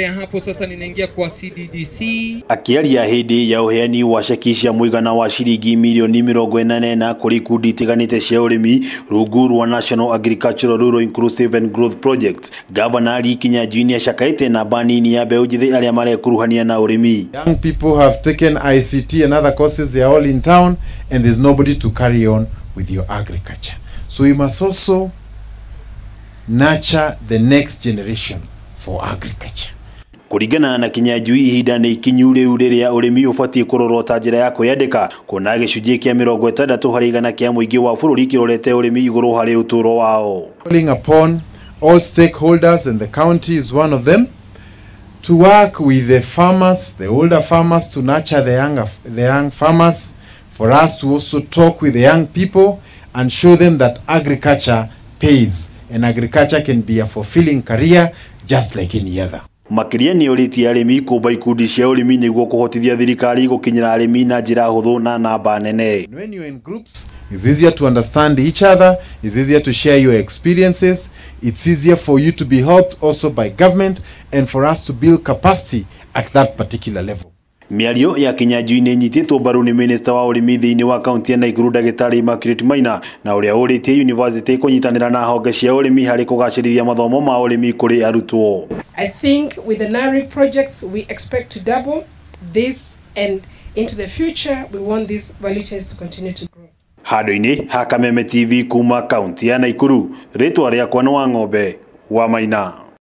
Ya hapo sasa ninaingia kwa CDDC. Akiaria hindi ya uheani wa ceki cia muigana wa ciringi milioni 84 kuri ikundi itiganite cia urimi rungu rwa National Agricultural Rural Inclusive and Growth Project, Gavana Lee Kinyanjui niacakaite namba nini ya mbeũ njĩthĩ arĩa marekuruhania na ũrĩmi. Young people have taken ICT and other courses, they are all in town and there's nobody to carry on with your agriculture. So we must also nurture the next generation for agriculture. Kuringana na Kinyanjui, ihinda nĩ ikinyu rĩu rĩrĩa ũrĩmi ũbatiĩ kũrorwo ta njĩra ya kwĩyandĩka, kuona gĩcunjĩ kĩa 60% kĩa mũingĩ wa bũrũri kĩrorete ũrĩmi igũrũ harĩ ũtũũro wao. Calling upon all stakeholders, and the county is one of them, to work with the farmers, the older farmers, to nurture the young farmers, for us to also talk with the young people and show them that agriculture pays and agriculture can be a fulfilling career just like any other. Makĩria nĩ ũrĩtie arĩmi kũmba ikundi cia ũrĩmi nĩguo kũhotithia thirikari gũkinyĩra arĩmi na njĩra hũthũ na namba nene. When you're in groups, it's easier to understand each other, it's easier to share your experiences, it's easier for you to be helped also by government and for us to build capacity at that particular level. Mĩario ya Kinyanjui nĩ ĩnyitĩtwo mbaru nĩ minista wa ũrĩmi thĩinĩ wa kaunti ya Nakuru Ndagĩtarĩ Immaculate Maina, na ũrĩa ũrĩtie university kũnyitanĩra na honge cia ũrĩmi harĩ kũgacĩrithia mathomo ma ũrĩmi kũrĩ arutwo. I think with the NARIC projects we expect to double this, and into the future we want these value chains to continue to grow. Handũ-inĩ ha Kameme TV kuma kaunti ya Nakuru, rĩtwa rĩakwa nĩ Wang'ombe wa Maina.